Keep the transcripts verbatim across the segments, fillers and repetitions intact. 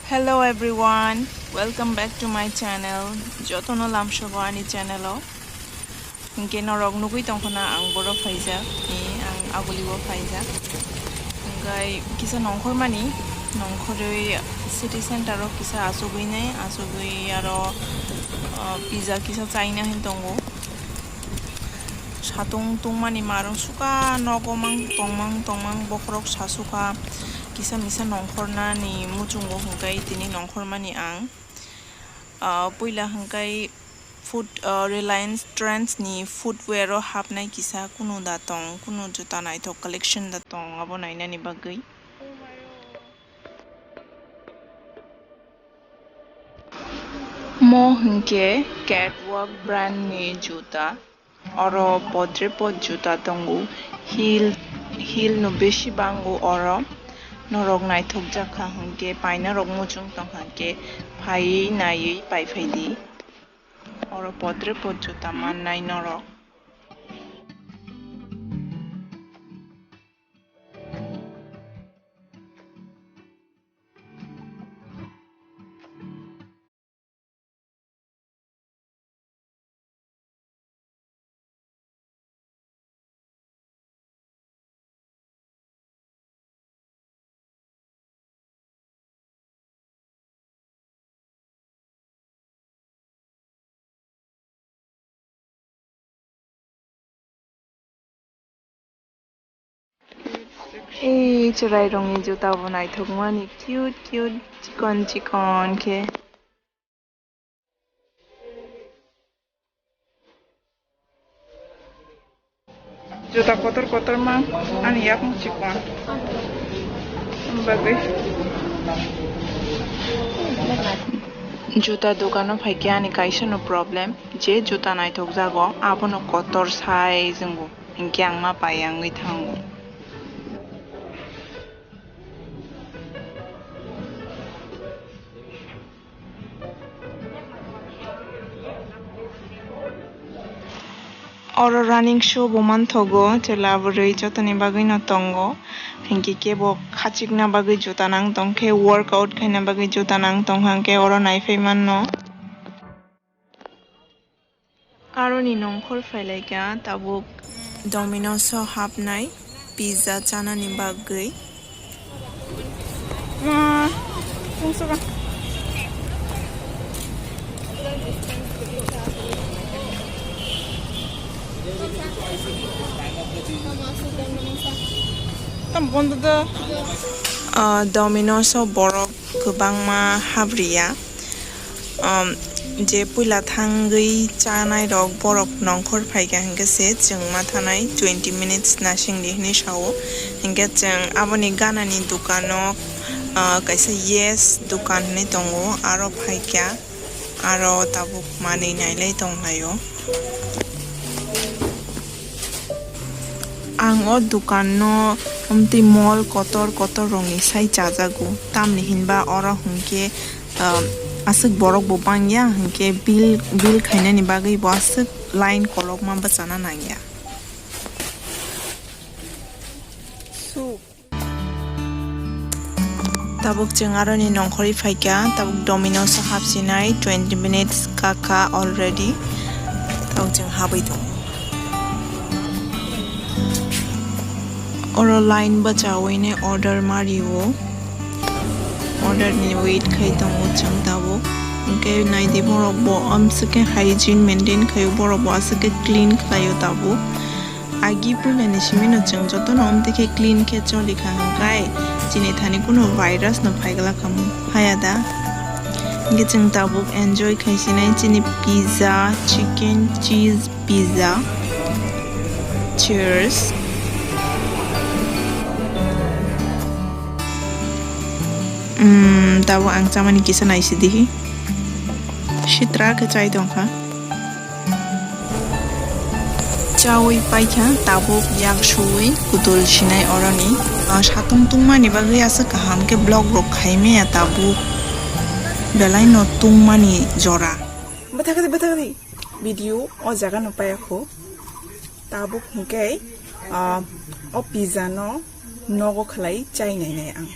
Hello everyone, welcome back to my channel. Jotono lamsogo ani channel o. Hinkhe norok nugwi tongkhona ang boro phaijak, ni ang aguli o phaijak. Hinkhe kisa nongkhormani, nongkhorwi city center o kisa achugwi nai, achugwi aro, ah, pizza kisa chaina hin tongo. Satung tungmani marung suka nogo mang tongmang tongmang bokhorok sasuka kisa misa nongkhornani muchungo hwnkhe tini nongkhormani ang. Ah, puila hwnkhe food, ah, Reliance Trends ni footwear o hapnai kisa kunu da tong, kunu juta naithok collection da tong abo nainani bagwi. Mo hwnkhe Catwalk brand ni juta. Oro podre pod juta tongo. Heel, heel no besi bango oro. Norok naithok jakha hwnkhe painairok muchung tongkha hwnkhe phaiwi naiwi paiphaidi. Oro podre pod juta mannai norok. Ei chwrairokni juta bo naithokmani cute cute chikon chikon khe. Juta kotor kotor ma ani yakung chikon. Bagwi. Juta dukano phaikhe ani kaisa no problem, je juta naithok jago abono kotor sai jwngo, hinkhe ang ma pai wngwi thango. Oro running shoe bo manthogo, chwla bwrwi jotoni bagwi no tongo, hinkhe kebo khachikna bagwi juta nang tongkhe, workout khaina bagwi juta nang tongkha, hinkhe oro naiphai manno. Aroni nongkhor phailaikha tabuk Domino's o hapnai pizza chanani bagwi. Ma, tungsukha. Tam bondo da. Ah, Domino's o borok kwbangma habriya. Um, je puila thangwi chanai rok borok nongkhor phaikha hinkhe se chwng ma thanai twenty minutes nasing di hinwi sao. Hinkhe chwng aboni ganani dukano, uh, kaisa Yes dukan hinwi tongo, aro phaikha, aro tabuk manwi nailai tonglaio. Ang o dukan no amtwi mall kotor kotor rokni sai chajago, tamni hinba oro hinkhe, um, aswk borok bo bangya, hinkhe bill, bill khainani bagwi bo aswk line kolokma bwchana nangya. Tabuk chwng aroni nongkhorwi phaikha, tabuk Domino's o hapsinai twenty minutes kakha already. Tabuk chwng habwi tongo. Oro line bwchawini order mario. Order ni wait khai tongo chwng tabuk. Hinkhe naidi borok bo amswkhe hygiene maintain khaio, borok bo aswkhe clean khlaio tabuk. Agi puilani simi no chwng jotono amtwi khe clean khe choli kha hwnkhe chini thani kunu virus no phai glak kha mu haya da. Hinkhe chwng tabuk enjoy khai sinai chini pizza, chicken, cheese pizza. Cheers. Umm, tabuk ang chamani kisa naisidi hi. Sitra khe chai tongkha. Chawi paikha tabuk yak suwi kudul sinai oroni. Ah, satung tungmani bagwi aswk kaham khe vlog rok khaimaya tabuk belai no tungmani jora. Bwthakdi, bwthakdi. Video o jaga no payakho. Tabuk hwnkhe, ah, o pizza no nogo khlai chai nainai ang.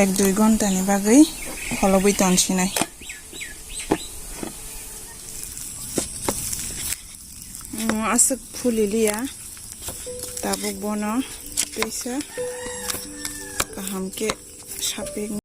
Ek dui ghonta ni bagwi kholobwi tonsinai. Mm, aswk phuli liya, tabuk bono teisa kaham khe sapik.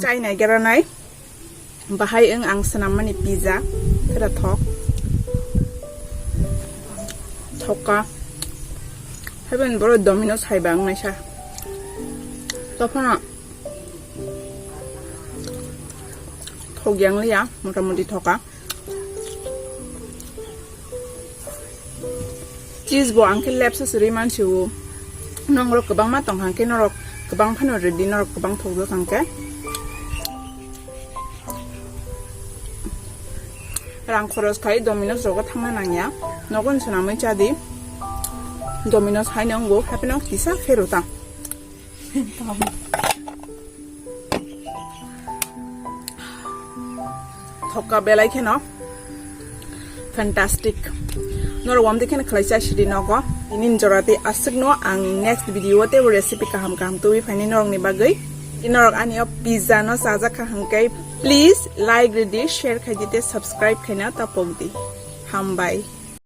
Chai nai gera nai. Bahai wng ang swnam mani pizza. Kera thok. Thoka. Haiban boro Domino's hai bang naisa. Tophana. Thok yang liya, motamuti thoka. Cheese bo ang khe lepsa suri mansiwo. Norok kwbangma tong hang khe norok kwbang phano ready, norok kwbang thokjak hang khe. Rang khoros khai Domino's rogo thangna nangya. Nogon swnamwi chadi. Domino's haino wngbo, hapheno kisa pherota. Thokka belai kheno fantastic. Norok wamde kheno khlai chai sidi nogo. Ini jorati aswkno ang next video o tebo recipe kaham kaham tubui phaini norokni bagwi. Norok ani o pizza no chajak kha hwnkhe please like ridi, share khaidi tei subscribe khaina tapokdi. Hambai.